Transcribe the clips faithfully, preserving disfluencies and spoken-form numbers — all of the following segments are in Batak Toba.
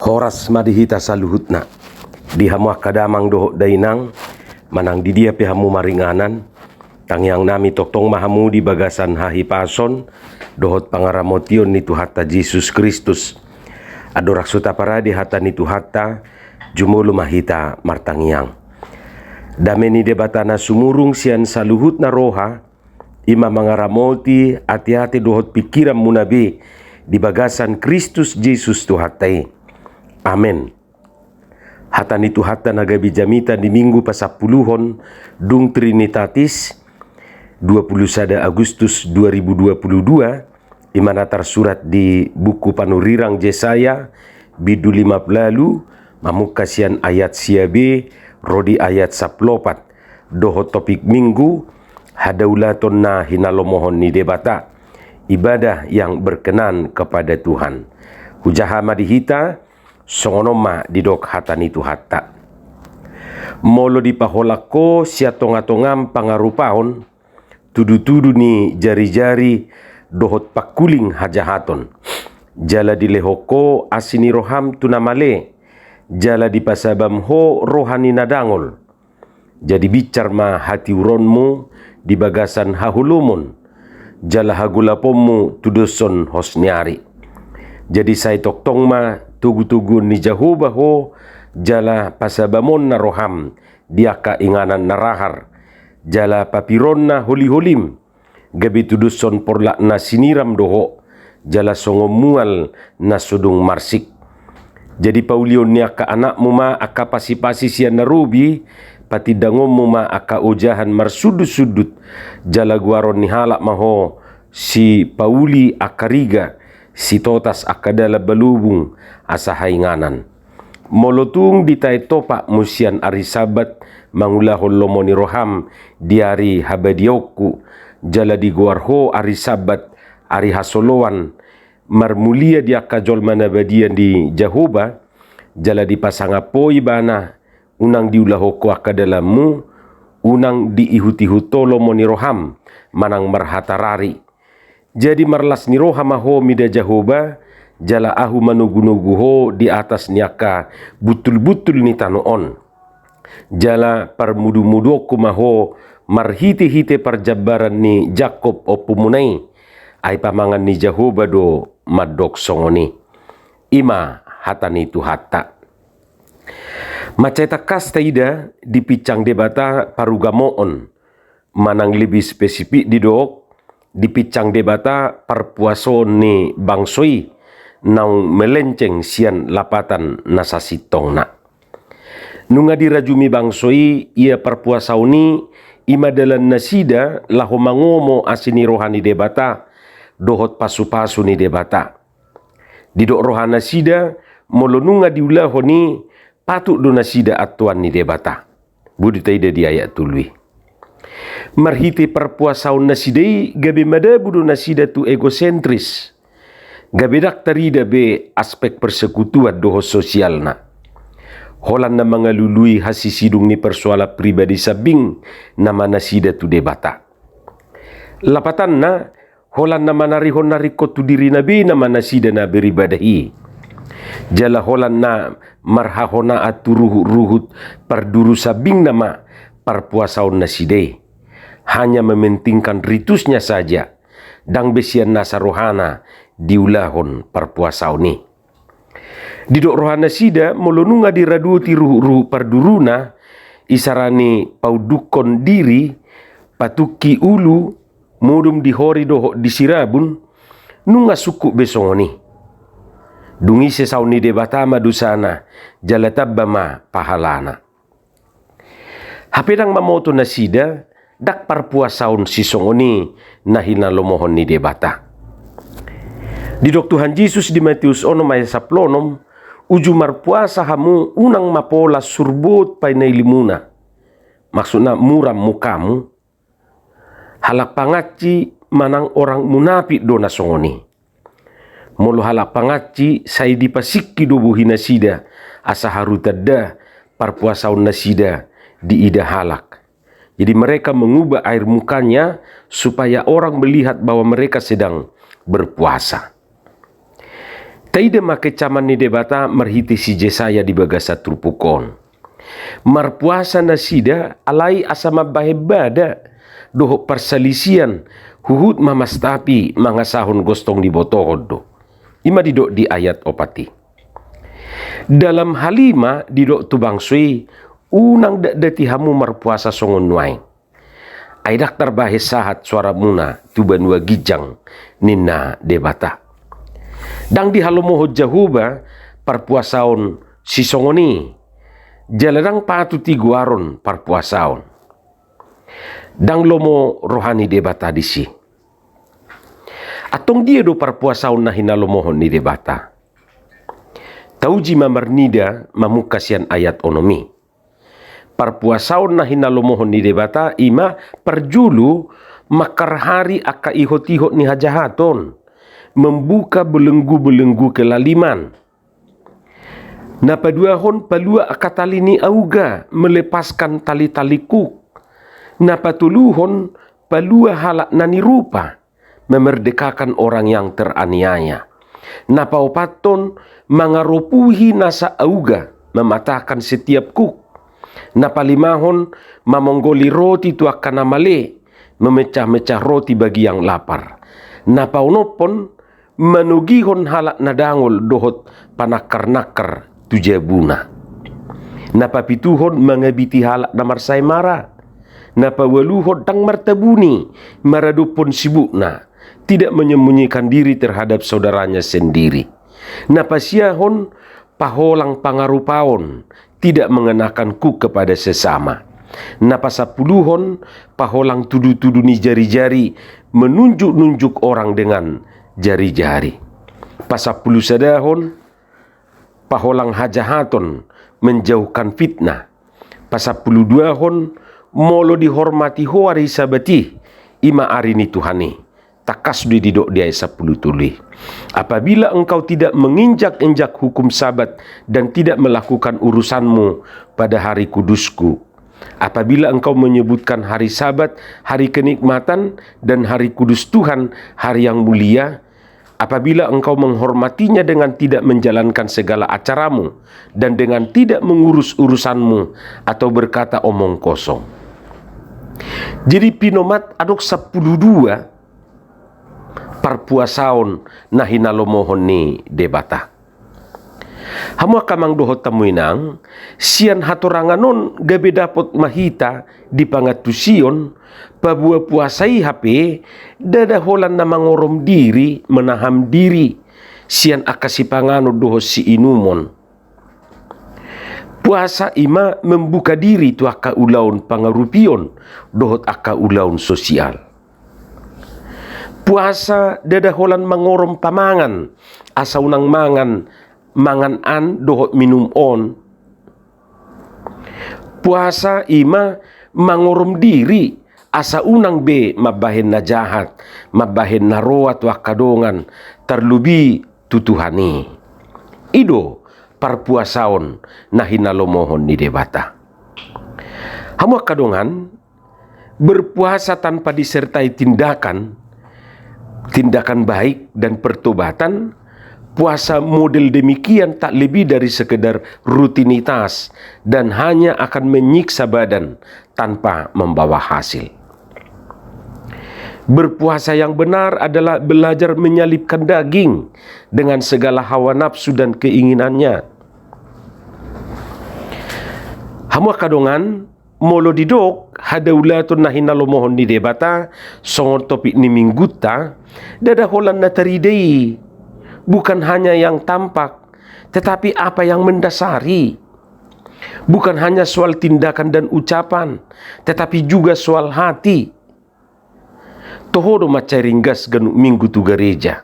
Horas ma di hita saluhutna. Di hamu angka damang dohot dainang, manang di dia pe hamu maringanan, tangiang nami tongtong ma hamu di bagasan hahipason dohot pangaramotion ni Tuhanta Jesus Kristus. Andorang so taparade hata ni Tuhanta, jumolo ma hita martangiang. Dame ni Debata na sumurung sian saluhutna roha, i ma mangaramoti ateate dohot pingkiranmuna be di bagasan Kristus Jesus Tuhanta i. Amen. Hata ni Tuhanta na gabe jamita di Minggu pasampuluhon dung Trinitatis, dua puluh sada Agustus dua ribu dua puluh dua, i ma na tarsurat di buku panurirang Jesaya, bindu lima pulu ualu, mamungka sian ayat sia be ro di ayat sampulu opat, dohot topik Minggu, hadaulaton na hinalomohon ni Debata, ibadah yang berkenan kepada Tuhan. Hujaha ma di hita, songon on ma didok hata ni Tuhanta. Molo dipaholang ho sian tonga-tongam pangarupaon, tudu-tudu ni jari-jari dohot pangkuling hajahaton. Jala dilehon ho asi ni roham tu na male, jala dipasabam ho roha ni na dangol. Jadi binsar ma hatiuronmu di bagasan haholomon, jala hagolaponmu tudoshon hos ni ari. Jadi sai tongtong ma togu-toguon ni Jahowa ho, jala pasabamonna roham di angka inganan na rahar, jala papironna holi-holim, gabe tudoshon porlak na siniram do ho, jala songon mual na so dung marsik. Jadi paulion ni angka anakmu ma angka pasi-pasi sian na robi, patindangonmu ma angka ojahan marsundut-sundut, jala goaron ni halak ma ho sipauli angka riga, sitotas angka dalan balubung asa hainganan. Molo tung ditae topakmu sian ari Sabat mangulahon lomo ni roham di ari habadiaonku, jala digoar ho ari Sabat ari hasoloan marmulia di angka jolma na badia ni Jahowa, jala dipasangap ho ibana, unang diulahon ho angka dalanmu, unang diihut-ihut ho lomo ni roham manang marhatarari. Jadi marlas ni roha ma ho mida Jahowa, jala ahu manogu-nogu ho di atas ni angka buntul-buntul ni tano on. Jala parmudu-muduonku ma ho marhite-hite parjambaran ni Jakkob ompumuna i, ai pamangan ni Jahowa do mandok songon i. I ma hata ni Tuhanta. Mansai tangkas taida di pinsang Debata parugamoon, manang lebih spesifik didok, di pinsang Debata parpuasoon ni bangso i, naung melenceng sian lapatan na sasintongna. Nunga dirajumi bangso i ia parpuasaon i, i ma dalan nasida laho mangomo asi ni roha ni Debata, dohot pasu-pasu ni Debata. Didok roha nasida, molo nunga diulahon i, patut do nasida antoan ni Debata. Boi do taida di ayat tolu i. Marhite parpuasaon nasida i gabe madabu do nasida tu egosentris. Gabe ndang tarida be aspek persekutuan dohot sosialna. Holan na mangalului hasisidung ni persoalan pribadi sambing nama nasida tu Debata. Lapatanna, holan na manarihon na ringkot tu dirina be nama nasida na beribadah i. Jala holan na marhahonaan tu ruhut-ruhut parduru sambing nama parpuasaon nasida i. Hanya mementingkan ritusnya saja, ndang be sian nasa rohana diulahon parpuasaon i. Didok roha nasida, molo nunga diraduti ruhut-ruhut parduruna, isarani paundukkon diri, patungki ulu, modom di hori dohot di sirabun, nunga sungkun be songon i. Dung i sesaon ni Debata ma dosana, jala tamba ma pahalana. Hape ndang mamoto nasida, ndang parpuasaon sisongon i na hinalomohon ni Debata. Didok Tuhan Jesus di Matius onom ayat sampulu onom, uju marpuasa hamu unang ma pola surbot painalimuna. Maksudna muram mukamu, halak pangansi manang orang munafik do na songon i. Molo halak pangansi sai dipasingki do bohi nasida, asa haru tanda parpuasaon nasida diida halak. Jadi mereka mengubah air mukanya supaya orang melihat bahwa mereka sedang berpuasa. Taida ma kecaman ni Debata marhite si Jesaya di bagasan turpuk on. Marpuasa nasida alai asa mambahen bada dohot parsalisian, huhut ma mastapi mangasahon gostong ni botohon do. I ma didok di ayat opat i. Dalam hal i ma didok tu bangso i, unang dakdati hamu marpuasa songon nuaeng. Ai ndang tarbahen sahat soaramuna tu banua ginjang, ninna Debata. Ndang dihalomohon Jahowa parpuasaon sisongon i, jala ndang patut i goaron parpuasaon. Ndang lomo roha ni Debata disi. Antong dia do parpuasaon na hinalomohon ni Debata? Tauji ma marnida mamungka sian ayat onom i. Parpuasaon na hinalomohon ni Debata i ma parjolo mangkarhari angka ihot-ihot ni hajahaton, membuka belenggu-belenggu kelaliman. Na paduahon, palua angka tali ni auga, melepaskan tali-tali kuk. Na patoluhon, palua halak na nirupa, memerdekakan orang yang teraniaya. Na paopathon, mangaropuhi nasa auga, mematahkan setiap kuk. Na palimahon, mamonggoli roti tu angka na male, memecah-mecah roti bagi yang lapar. Na paonomhon, manogihon halak na dangol dohot panangkar-nangkar tu jabuna. Na papituhon, mangabiti halak na marsaemara. Na paualuhon, ndang martabuni maradophon sibukna, tidak menyembunyikan diri terhadap saudaranya sendiri. Na pasiahon, paholang pangarupaon, tidak mengenakan kuk kepada sesama. Na pasampuluhon, paholang tudu-tudu ni jari-jari, menunjuk-nunjuk orang dengan jari-jari. Pasampulusadahon, paholang hajahaton, menjauhkan fitnah. Pasampuluduahon, molo dihormati ho ari Sabat i, i ma ari ni Tuhan i. Tangkas do i didok di ayat sampulutolu i. Apabila engkau tidak menginjak-injak hukum Sabat dan tidak melakukan urusanmu pada hari kudusku, apabila engkau menyebutkan hari Sabat hari kenikmatan dan hari kudus Tuhan hari yang mulia, apabila engkau menghormatinya dengan tidak menjalankan segala acaramu dan dengan tidak mengurus urusanmu atau berkata omong kosong. Jadi pinomat adong sampulu dua parpuasaon na hinalomohon ni Debata. Hamu angka amang dohot hamu inang, sian hatorangan on gabe dapot ma hita di pangantusion, paboa puasa i hape ndada holan na mangorom diri, menahan diri sian angka sipanganon dohot siinumon. Puasa i ma membuka diri tu angka ulaon pangarupion dohot angka ulaon sosial. Puasa ndada holan mangorom pamangan asa unang mangan mangan an dohot minum on. Puasa i ma mangorom diri asa unang be mambahen na jahat, mambahen na roa tu angka dongan, tarlobi tu Tuhan i. I do parpuasaon na hinalomohon ni Debata. Hamu angka dongan, berpuasa tanpa disertai tindakan, tindakan baik dan pertobatan, puasa model demikian tak lebih dari sekedar rutinitas dan hanya akan menyiksa badan tanpa membawa hasil. Berpuasa yang benar adalah belajar menyalibkan daging dengan segala hawa nafsu dan keinginannya. Hamu angka dongan, molo didok hadaulaton na hinalomohon ni Debata songon topik ni minggunta, ndada holan na tarida i bukan hanya yang tampak, tetapi apa yang mendasari. Bukan hanya soal tindakan dan ucapan, tetapi juga soal hati. Toho do mansai ringgas ganup minggu tu gareja.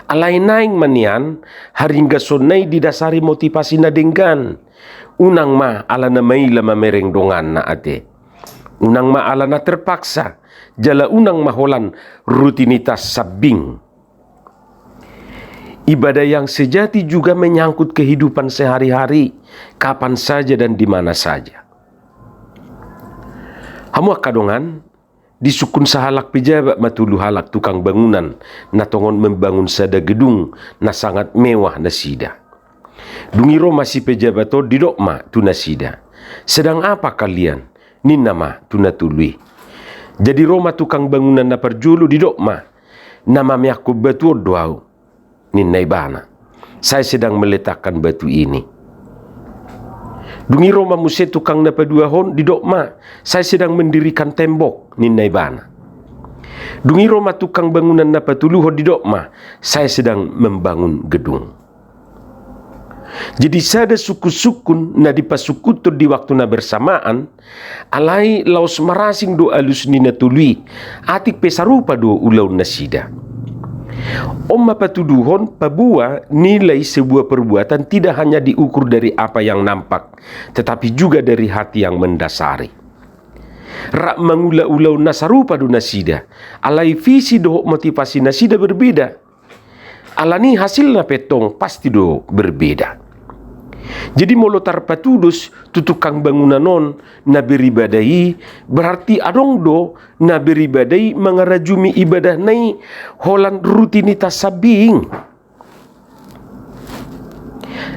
Alai naeng ma nian, haringgasonna i didasari motivasi na denggan. Unang ma ala na maila mamereng donganna ate. Unang ma ala na terpaksa, jala unang ma holan rutinitas sambing. Ibadah yang sejati juga menyangkut kehidupan sehari-hari, kapan saja dan di mana saja. Hamu angka dongan, Disungkun sahalak pejabat ma tolu halak tukang bangunan na tongon membangun sada gedung na sangat mewah nasida. Dung i ro ma si pejabat on, didok ma tu nasida: "Sedang apa kalian?" ninna ma tu na tolu i. Jadi ro ma tukang bangunan na parjolo, didok ma: "Na mameakkon batu on do ahu," ninna ibana. "Saya sedang meletakkan batu ini." Dung i ro ma muse tukang na paduahon, didok ma: "Saya sedang mendirikan tembok," ninna ibana. Dung i ro ma tukang bangunan na patoluhon, didok ma: "Saya sedang membangun gedung." Jadi sada sungkunsungkun na dipasungkunhon di waktu na bersamaan, alai laos marasing do alus ni na tolu i, atik pe sarupa do ulaon nasida. On ma patuduhon, paboa nilai sebuah perbuatan tidak hanya diukur dari apa yang nampak, tetapi juga dari hati yang mendasari. Rap mangula ulaon na sarupa do nasida, alai visi dohot motivasi nasida berbeda. Alani hasilna pe tong pasti do berbeda. Jadi molo tarpatudos tu tukang bangunan on na beribadah i, berarti adong do na beribadah i mangarajumi ibadahna i holan rutinitas sambing.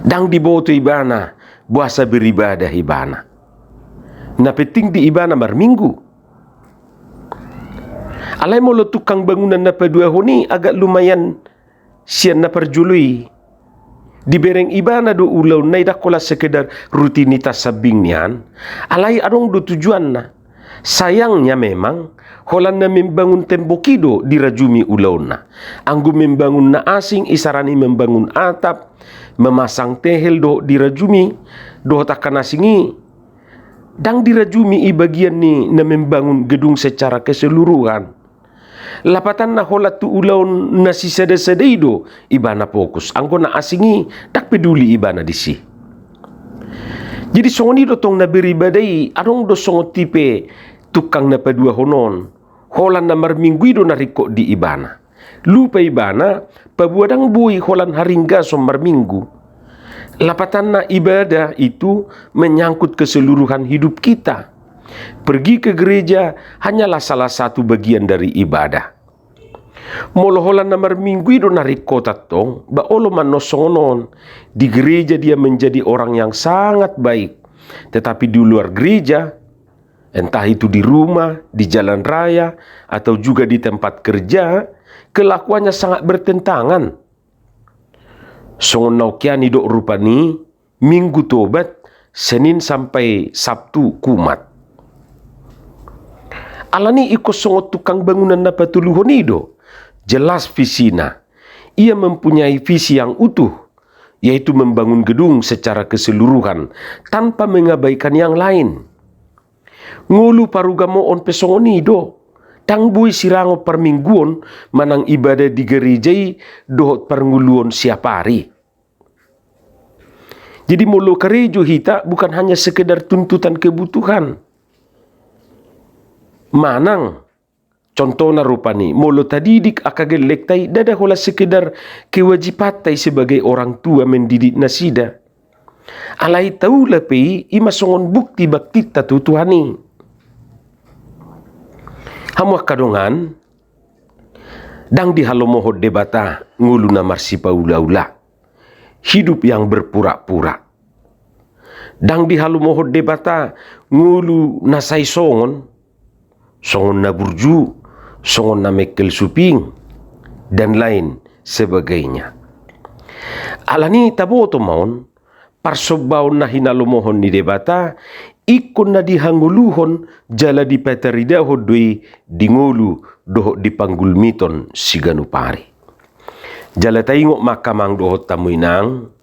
Ndang diboto ibana boasa beribadah ibana. Na penting di ibana marminggu. Alai molo tukang bangunan na paduahon i agak lumayan sian na parjolo i. Dibereng ibana do ulaonna i ndang holan sekedar rutinitas sambing nian, alai adong do tujuanna. Sayangnya memang, holan na membangun tembok i do dirajumi ulaonna. Anggo membangun na asing, isarana membangun atap, memasang tehel dohot dirajumi, dohot angka na asing i, ndang dirajumi i bagian ni na membangun gedung secara keseluruhan. Lapatanna holan tu ulaon na sisada-sada i do ibana fokus, anggo na asing i ndang peduli ibana disi. Jadi songon i do tong na beribadah i, adong do songon tipe tukang na paduahon on, holan na marminggu i do na ringkot di ibana. Lupa ibana, paboa ndang boi holan haringgason marminggu. Lapatanna ibadah itu menyangkut keseluruhan hidup kita. Pergi ke gereja hanyalah salah satu bagian dari ibadah. Molo holan na marminggu i do na ringkotan tong, ba olo ma annon songon on. Di gereja dia menjadi orang yang sangat baik. Tetapi di luar gereja, entah itu di rumah, di jalan raya, atau juga di tempat kerja, kelakuannya sangat bertentangan. Songon na ongkian i do rupani, Minggu Tobat, Senin sampai Sabtu kumat. Alani ingkon songon tukang bangunan na patoluhon i do, jelas visina. Ia mempunyai visi yang utuh, yaitu membangun gedung secara keseluruhan tanpa mengabaikan yang lain. Ngolu parugamoon pe songon i do. Ndang boi sirangon parmingguon manang ibadah di gereja i dohot parngoluon siapari. Jadi molo karejo hita bukan hanya sekedar tuntutan kebutuhan. Manang, contohna rupani, molo tadidik angka gellengta i, ndada holan sekedar kewajibanta i sebagai orang tua mendidik nasida. Alai taula pe i, i ma songon bukti baktinta tu Tuhan i. Hamu angka dongan, ndang dihalomohon Debata ngolu na marsipaulaula, hidup yang berpura-pura. Ndang dihalomohon Debata ngolu na sai songon, songon na burju, songon na mengkel suping, dan lain sebagainya. Alani taboto ma on, parsombaon na hinalomohon ni Debata, ingkon na dihangoluhon jala dipataridahon do i di ngolu dohot di panggulmiton siganup ari. Jala taingot ma angka amang dohot hamu inang,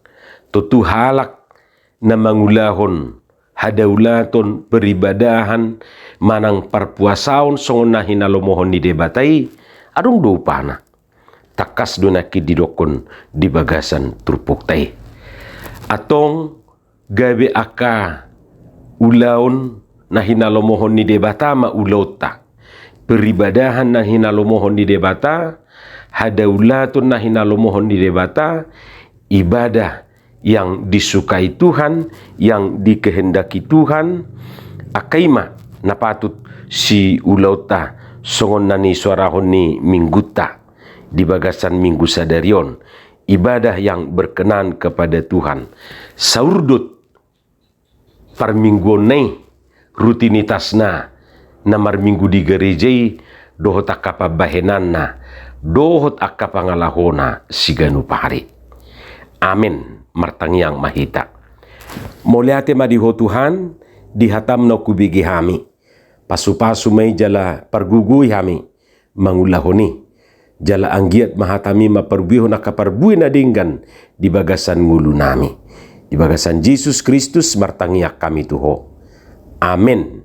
tontu halak na mangulahon hadaulaton, peribadahan, manang parpuasaon songon na hinalomohon ni Debata i, adong do upana. Tangkas do nangkin didokkon di bagasan turpukta i. Antong gabe angka ulaon na hinalomohon ni Debata ma ulaonta. Peribadahan na hinalomohon ni Debata, hadaulaton na hinalomohon ni Debata, ibadah yang disukai Tuhan, yang dikehendaki Tuhan, angka i ma na patut siulaonta songon na nisuarahon ni minggunta di bagasan minggu sadari on, ibadah yang berkenan kepada Tuhan. Saurdot parmingguonna i, rutinitasna na marminggu di gareja i, dohot angka pambahenanna, dohot angka pangalahona siganup ari. Amen. Martangiang ma hita. Mauliate ma di Ho Tuhan, di hataM na hubege hami. Pasupasu ma i jala pargogoi hami mangulahon i. Jala anggiat ma hataMi mamparbuehon angka parbue na denggan di bagasan ngolunami. Di bagasan Jesus Kristus martangiang hami tu Ho. Amen.